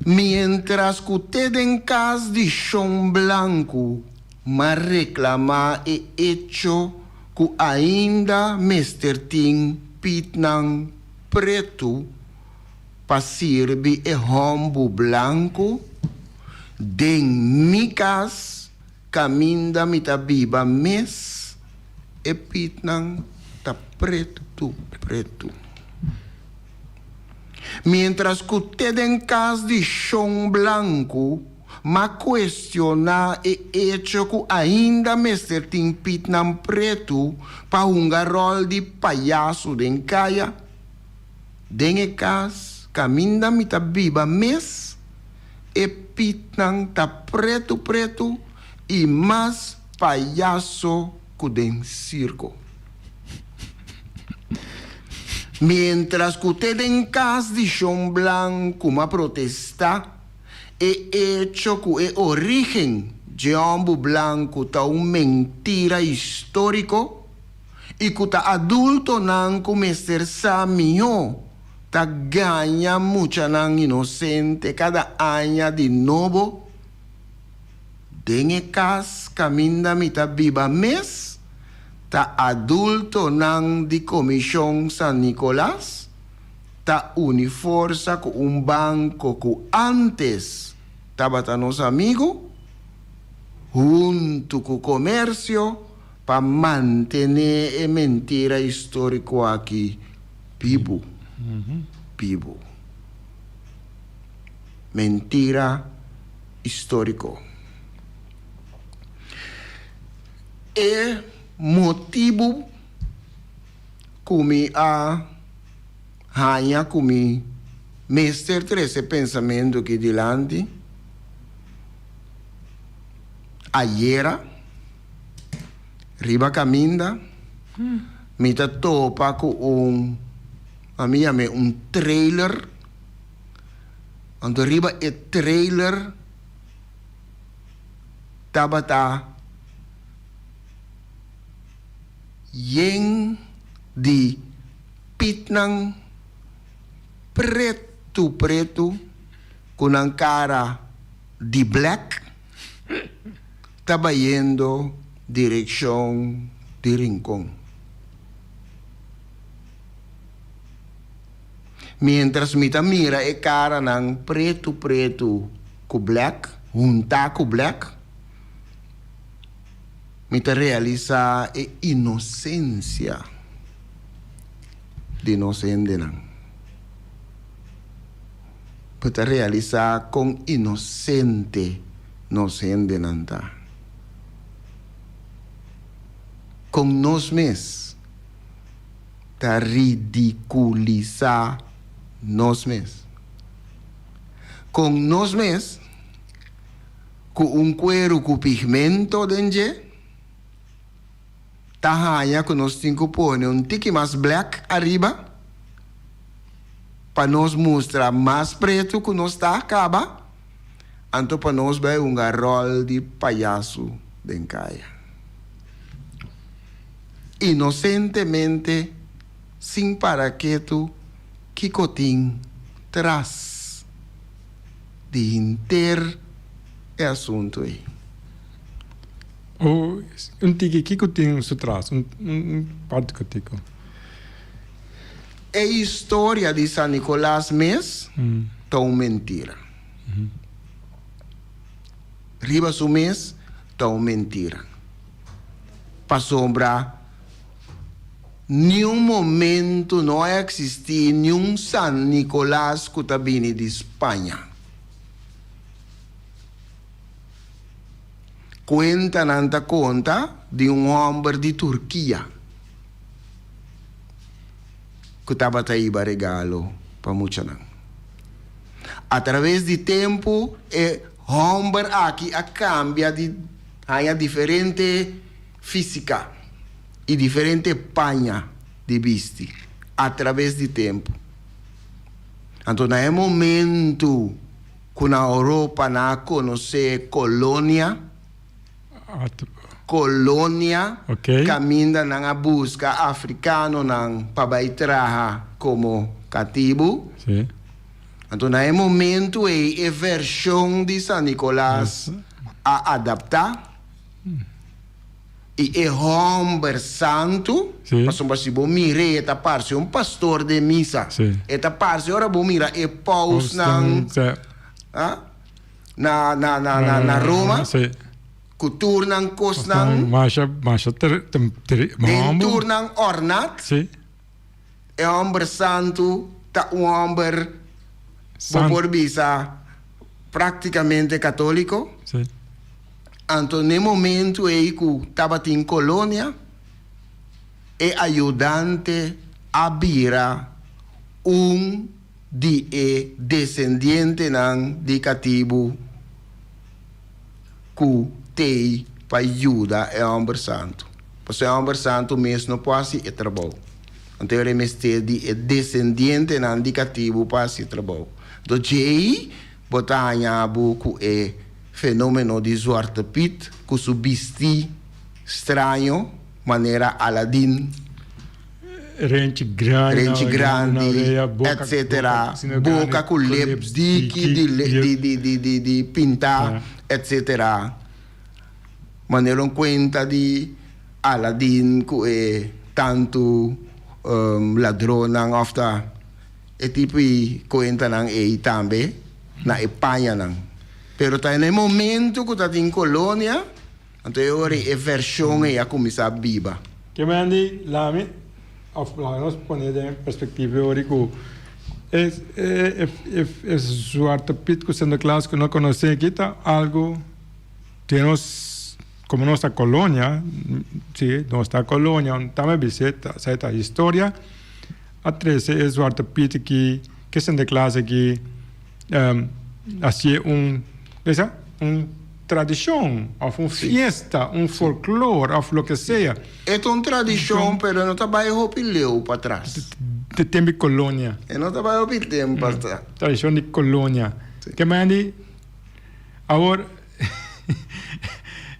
C: Mientras ku te den kas di Shon Blanku m'a reklamá e echo ku ainda mester tin pitnan pretu pa sirbi e hòmbu blanku, den mi kas Kaminda mi ta biba mes e pitnan ta pretu pretu. Mientras ku te den kas di Shon Blanku m'a kuestioná e echo ku ainda mester tin pitnan pretu pa hunga ròl di payaso den kaya, den e kas kaminda mi ta biba mes e pitnan ta pretu pretu i mas payaso ku den sirko. Mientras ku te den kas di Shon Blanku m'a protestá e echo ku e orígen dje hòmbu blanku ta un mentira históriko i ku ta adultonan ku mester sa mihó ta gaña muchanan inosente kada aña di nobo, Den e kas kaminda mi ta biba mes ta adultonan di Komishon San Nikolas ta uni forsa ku un banko ku antes tabata nos amigu, huntu ku komersio pa mantené e mentira históriko aki bibu, bibu. Mentira históriko. E motibu ku mi a haña ku mi mester trese pensamentu aki dilanti ayera riba kaminda mi ta topa ku un ami yam'é un trailer. Anto riba e trailer tabata yen di pitnan pretu pretu ku nan kara di black ta bayendo direkshon di Rincon. Mientras mi ta mira e karanan pretu pretu ku blek, huntá ku blek, mi ta realisá e inosensia di nos hendenan. Mi ta realisá kon inosente nos hendenan ta. Kon nos mes. Ta ridiculisá nos mes. Con nos mes, cu un cuero cu pigmento den dje, ta haña cu nos tin cu pone un tiki mas black ariba pa nos mustra mas pretu cu nos ta caba, anto pa nos bay hunga rol di payaso den caya. Inosentemente, sin para ketu kiko tin tras di henter e asuntu ei.
E: O un tiki kiko tin su tras, un un parti kotiko.
C: E historia di San Nicolas mes ta un mentira. Riba su mes ta un mentira. Pasobra niun momento no a existi niun San Nicolas cu ta bini di Spaña. Cuentanan ta conta di un homber di Turkia cu tabata hiba regalo pa muchanan. A traves di tempo e homber aki a cambia di Haña diferente físika i diferente paña di bisti atraves di tempu. Anto na e momentu ku na Oropa nan a konosé kolonia, kolonia kaminda nan a buska afrikanonan pa bai traha komo katibu, anto na e momentu ei e vershon di San Nikolas a adaptá i e hòmber santu, pasobra si bo mir'é e ta parse un pastor den misa, e ta parse ora bo mira e pausnan na na Roma ku tur nan kosnan den tur nan òrnat, e hòmber santu ta un hòmber. Bo por bisa práktikamente katóliko.
E: Sí.
C: Anto n'e momentu ei ku tabatin kolonia, e ayudante a bira un di e desendientenan di katibu ku t'ei pa yuda e hòmber santu. Pasobra e hòmber santu mes no por hasi e trabou. Anto e mester di e desendientenan di katibu pa hasi e trabou. Anto djei bo ta haña bo ku e fenómeno di Zwarte Piet ku su bistí straño manera Aladin.
E: Renchi grandi,
C: Renchi grandi, etcetera, boka ku lep diki di pintá, etcetera. Manera un kuenta di Aladin ku e tantu ladronnan òf ta e tipo di kuentanan ei tambe na e pañanan. Pero ta na e momento ku ta tin kolonia, anto e ora ei e vershon ei a kuminsá biba.
E: Ke men di lami òf laga nos pone den perspektiva e ora ku e e Zwarte Piet ku Sinterklaas ku no konosé aki ta algu. Tin nos, como nos ta colonia, si, nos ta colonia, un tame bis'é, esei ta historia, a trece e Zwarte Piet aki, ke Sinterklaas aki, hacié un, bisa, un tradicion, of un fiesta, un folklore, of loke sea.
C: E ta un tradicion, pero e no ta bai hopi leu patras.
E: Di tempo di colonia.
C: E no ta bai hopi tempo patras.
E: Tradicion di colonia. Ke mandi. Awor,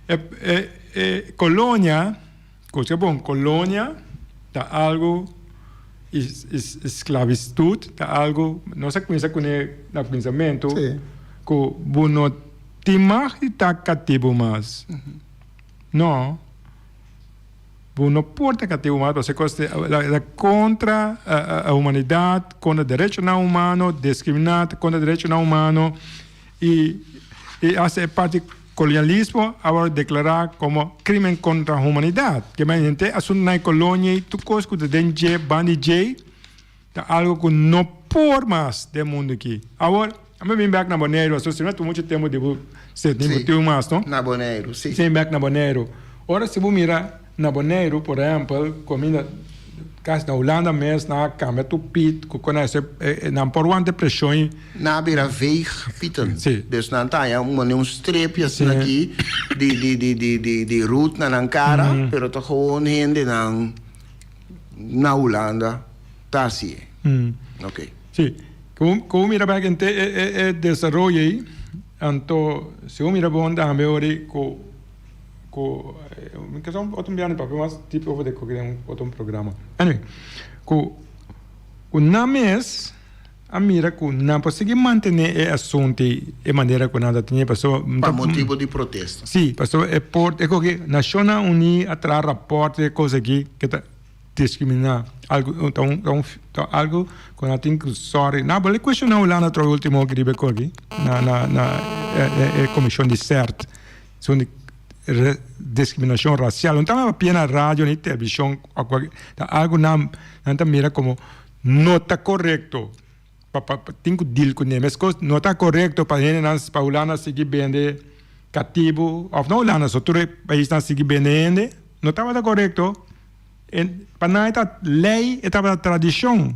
E: e, e, e kolonia, kosa bon, kolonia ta algu, is, is, sklabistut ta algu, nos a kuminsá kuné na kuminsamentu, ku bo no tin mag di ta katibu mas. No. Bo no por ta katibu mas pasobra kos ta kontra humanidat, kontra derechonan humano, diskriminá kontra derechonan humano i i hasta e parti kolonialismo a wòrdu deklará komo krimen kontra humanidat. Ke men henter asuntunan e kolonia i tur kos ku ta den dje banda di dje ta algu ku no por mas den mundu aki. Awor, ami bin bèk na Boneiru, aso si no ta muchu tempu di bo seti bo tin mas, no?
C: Na Boneiru, si.
E: Sin bèk na Boneiru. Ora si bo mira na Boneiru, por ehèmpel, kuminda kasi na Hulanda mes nan a kambia tur pit ku kon a hasi nan por wanta e preshon ei.
C: Nan a bira veegpieten.
E: Si.
C: Dus nan ta haña un un streepje asina aki di di di di di di roet na nan kara, pero ta gewoon hendenan na Hulanda ta hasié. Oké.
E: Si. Ku ku mira bek henter e e e desaroyo ei, anto si bo mira bon tambe ora ei ku ku mi ke sa otro biaha papia mas dip over de koke den otro programa. Anyway, ku ku nan mes a mira ku nan por sigui mantené e asuntu ei e manera ku nan ta tene pasobra
C: Pa motibu di protesta.
E: Si, pasobra e por e koke Nashonnan Uní a traha rapòrt di e kos aki ke ta diskriminá algu ta un ta un ta algu ku nan tin ku sòri nan a kuestioná Hulanda atrobe ultimo aki riba e kos aki na na na e komishon di sèrt esun di diskriminashon rasial no ta papia na radio ni televishon ta algu nan nan ta mira komo no ta korekto pa pa tin ku deal kuné meskos no ta korekto pa hendenan pa Hulanda sigui bende katibu òf no Hulanda so tur e paisnan sigui bende hende no tabata korekto. Pa nan e ta lei, e tabata tradishon.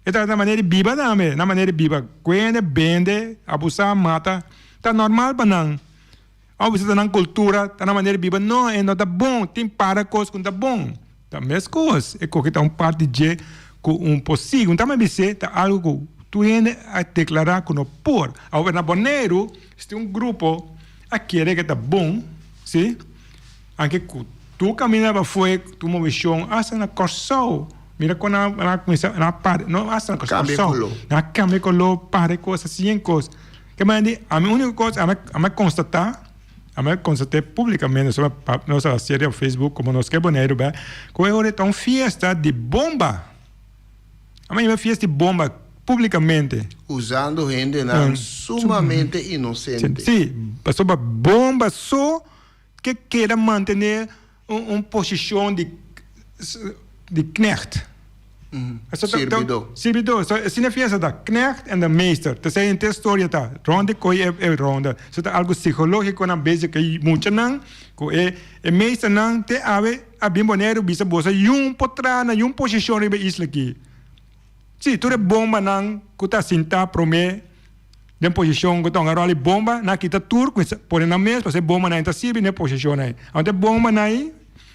E: E tabata manera di biba tambe, nan manera di biba. Kuende, bende, abusá, mata, ta normal pa nan. Òf bisa ta nan kultura, ta nan manera di biba. No, e no ta bon. Tin para kos ku no ta bon. Ta meskos, e koke ta un parti dje ku un por sigui. Un ta bis'é ta algu ku tur hende a deklará ku no por. Awor na Boneiru, si tin un grupo a kere ke ta bon, si. Anke ku tur kaminda pa fue tur movishon asta na Kòrsou mira kon nan a kuminsá nan a para no asta na Kòrsou
C: Kambia koló.
E: Nan a kambia koló para e kos hasi yen kos ke manera di ami úniko kos ami a konstatá ami a konstat'é públikamente nos a nos a hasié riba Facebook komo nos ke Boneiru bè ku e ora ta un fiesta di bomba ami a yama fiesta di bomba públikamente.
C: Usando hendenan sumamente inosente.
E: Si pasobra bomba so. Ke keda mantené un posishon di di knecht.
C: Sirbidó.
E: Sirbidó. So, asina e fiesta ta. Knecht en de meester. Ta esei henter storia ta. Rond di koi e ronda. So ta algu psikológiko nan bezig ku e muchanan, ku e e meesternan te awe a bin Boneiru bisa boso yun por traha na yun posishon riba e isla aki. Si, tur e bombanan ku ta sintá promé den posishon ku ta un ròl di bomba, nan a kita tur kuminsá pone nan mes pasobra e bombanan ta sirbi na e posishon ei. Anto e bombanan ei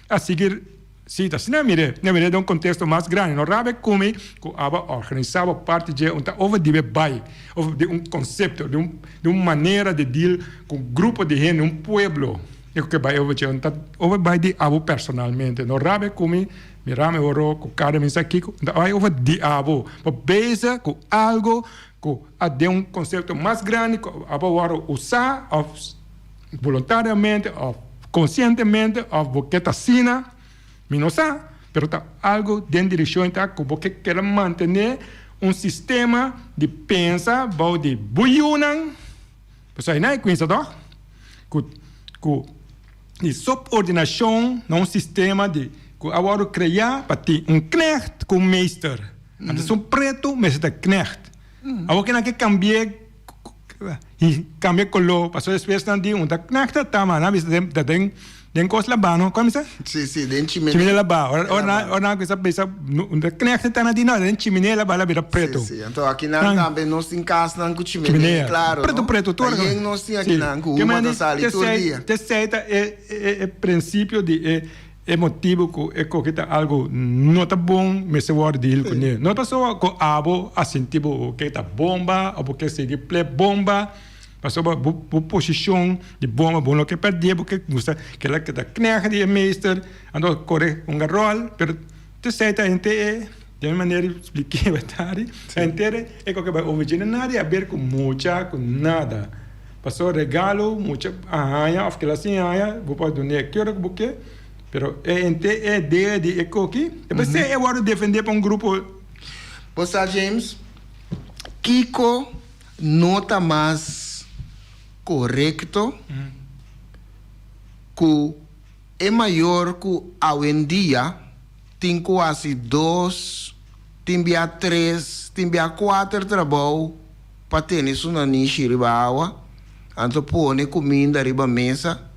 E: a sigui Si, ta asina mir'é. Mi a mir'é den un konteksto mas grandi. No rabia ku mi ku aba organisá bo parti dje un ta over di be bai, over di un konsepto, di un di un manera di deal ku un grupo di hende, un pueblo e ku ke bai over dje. Un ta over bai di abo personalmente. No rabia ku mi, mira mi oro ku kada mi sa kiko. Un ta bai over di abo. Bo bezig ku algo ku a den un konsepto mas grandi ku abo wòrdu usá òf Voluntariamente of conscientemente of bo ke ta asina, mi no sa, pero ta algo den direccion ta cu bo ke keda mantene un sistema di pensa bou di bo yunan, pasobra ahina e cuminsa toch, cu cu di subordinacion na un sistema di cu a wordo crea pa tin un knecht cu un meester, anto esun preto mester ta knecht, awor kinan ke cambie. I kambia koló pasobra despues nan di un ta knèkta ta ma nan bisa den ta den den kos labá no kon bisa?
C: Si si den chimenea.
E: Chimenea labá ora ora nan ora nan kuminsá bisa un ta knèkta ta nan di no den chimenea labá la bira pretu.
C: Si si anto akinan tambe nos tin kasnan ku chimenea klaro no.
E: Pretu pretu tur.
C: Ta yen nos tin akinan ku huma ta sali tur dia.
E: Tesei ta e e prinsipio di e E motibu ku e koki ta algu no ta bon mester wòrdu deal kuné. No pasobra ku abo a sinti bo ke ta bomba òf bo ke sigui ple bomba, pasobra bo bo posishon di bomba bo no ke pèrdé, bo ke gusta kila ke ta knèg di e meester, anto kore hunga ròl, pero t'esei ta henter e den manera di spliké wetari, henter e koki bai over dje nada di haber ku mucha ku nada. Pasobra regalo mucha a haña of kila sin haña bo por dun'é ki ora ku bo ke, pero e henter e idea di e koki e por e wòrdu defendé pa un grupo.
C: Bo sa James, kiko no ta mas korekto ku e mayor ku awendia tin ku hasi dos, tin bia tres, tin bia kuater trabou pa tene su nanishi riba awa, anto pone kuminda riba mesa.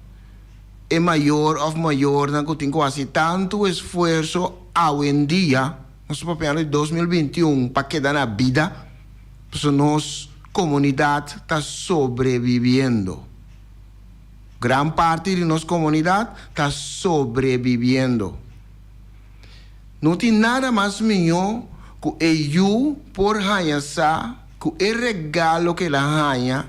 C: E mayor òf mayornan ku tin ku hasi tantu esfuerso awendia, nos ta papiando di 2021, pa keda na bida, pasobra nos komunidat ta sobreviviendo. Gran parti di nos komunidat ta sobreviviendo. No tin nada mas mihó ku e yu por haña sa ku e regalo ku el a haña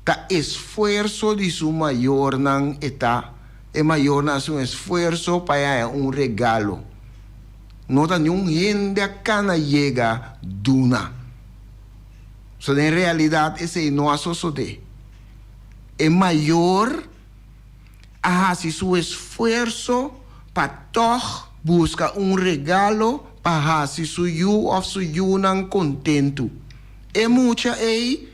C: ta esfuerso di su mayornan e ta e mayornan hasi un esfuerso pa e haña un regalo. No ta niun hende a kana yega duna. So den realidat esei no a sosodé. E mayor a hasi su esfuerso pa tòg buska un regalo pa hasi su yu òf su yunan kontentu. E mucha ei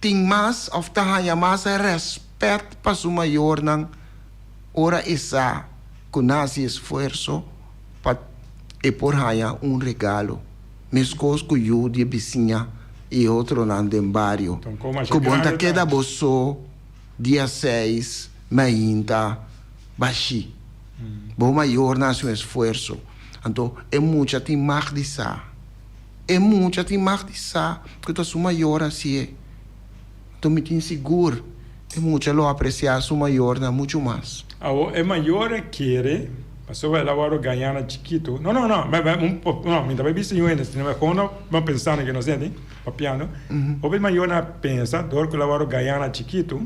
C: tin mas òf ta haña mas rèspèt pa su mayornan ora e sa ku nan hasi esfuerso pa e por haña un regalo, meskos ku yu di e bisiña i e otronan den bario. Ku bon ta keda bo so dia seis mainta bashí. Bo mayornan hasi un esfuerso. Anto e mucha tin mag di sa. E mucha tin mag di sa ku ta su mayor hasié. Anto mi tin sigur e mucha lo apresiá su mayornan muchu mas.
E: Awor e mayor a kere, pasobra el a wòrdu gañá na chikitu. No, no, no, no, mi ta bai bisa yu hende, sino mehor no bo pensando ke nos hende papiando. Hopi mayornan a pensa dor ku el a wòrdu gañá na chikitu,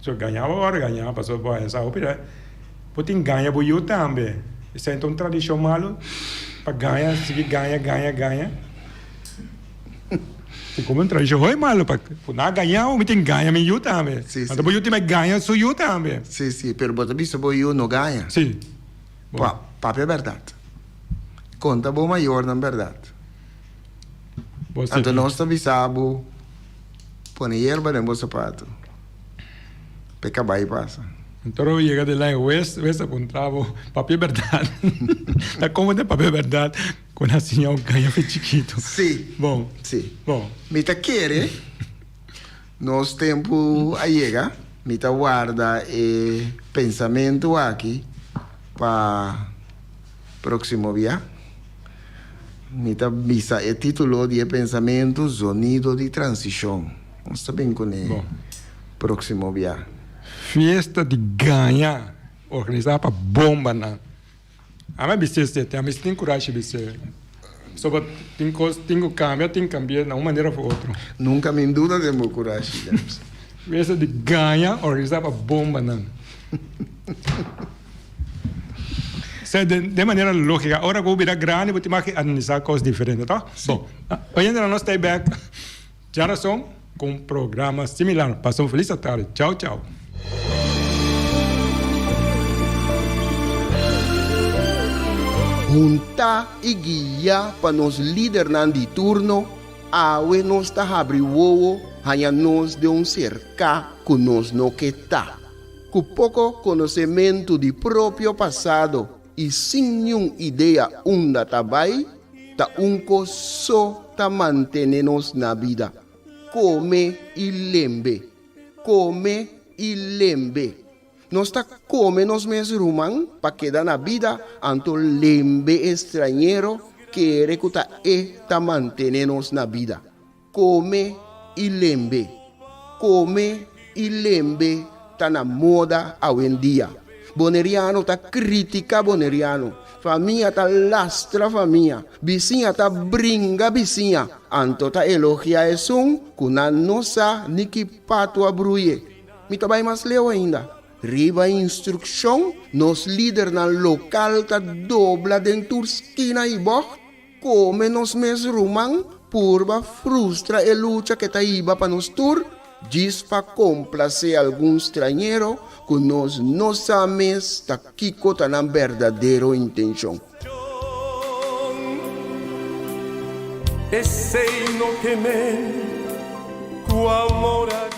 E: so gañá bo a wòrdu gañá pasobra bo a pensa hopi ta bo tin gaña bo yu tambe. Esei ta un tradishon malu pa gaña, sigui gaña, gaña, gaña. Si como un tradicion hoy malo pa cu nan a gaña bo mi tin gaña mi yu tambe.
C: Si, si.
E: Anto bo yu tin bay gaña su yu tambe.
C: Si, si, pero bo ta bisa bo yu no gaña.
E: Si.
C: Pa, papia berdad. Conta bo mayornan berdad.
E: Bo si.
C: Anto nos ta bisa bo pone yerba den bo sapato p'e cabay pasa.
E: Anto ora bo yega di ley hues, hues ta puntra bo, papia berdad. Ta como ta papia berdad? Ku nan siña un gaña fe chikitu.
C: Sí.
E: Bon.
C: Sí.
E: Bon.
C: Mi ta kere nos tempu a yega. Mi ta warda e pensamentu aki pa próksimo bia. Mi ta bisa e título di e pensamentu, Zonido di Transishon. Nos ta bin kuné próksimo bia.
E: Fiesta di gaña organisá pa bombanan. Ami a bis'é esei, ami si tin kurashi bis'é. Pasobra tin kos tin ku kambia, tin kambia na un manera òf otro.
C: Nunka mi duda den bo kurashi, James.
E: Fiesta di gaña organisá pa bombanan. Sea den manera lógika, ora ku bo bira grandi bo tin mas ke analisá kos diferente, toh? Bon, oyentenan nos ta e bèk djarason ku un programa similar. Pasa un felis atardi. Chau chau.
C: Huntá i guiá pa nos lidernan di turno, awe nos ta habri wowo haña nos den un serká ku nos no ke ta. Ku poko konosementu di propio pasado i sin niun idea unda ta bai, ta un kos so ta mantene nos na bida, kome i lembe, kome i lembe. Nos ta kome nos mes ruman pa keda na bida, anto lembe e strañero kere ku ta e ta mantene nos na bida. Kome i lembe. Kome i lembe ta na moda awendia. Boneriano ta kritika boneriano, famia ta lastra famia, bisiña ta bringa bisiña, anto ta elogia esun ku nan no sa ni ki patu a bruye. Mi ta bai mas leu ainda. Riba instrukshon, nos lidernan lokal ta dobla den tur skina i bògt. Kome nos mes ruman purba frustra e lucha ke ta hiba pa nos tur, djis pa komplasé algun strañero ku nos no sa mes ta kiko ta nan berdadero intenshon.
F: Esei no ke men ku amor a.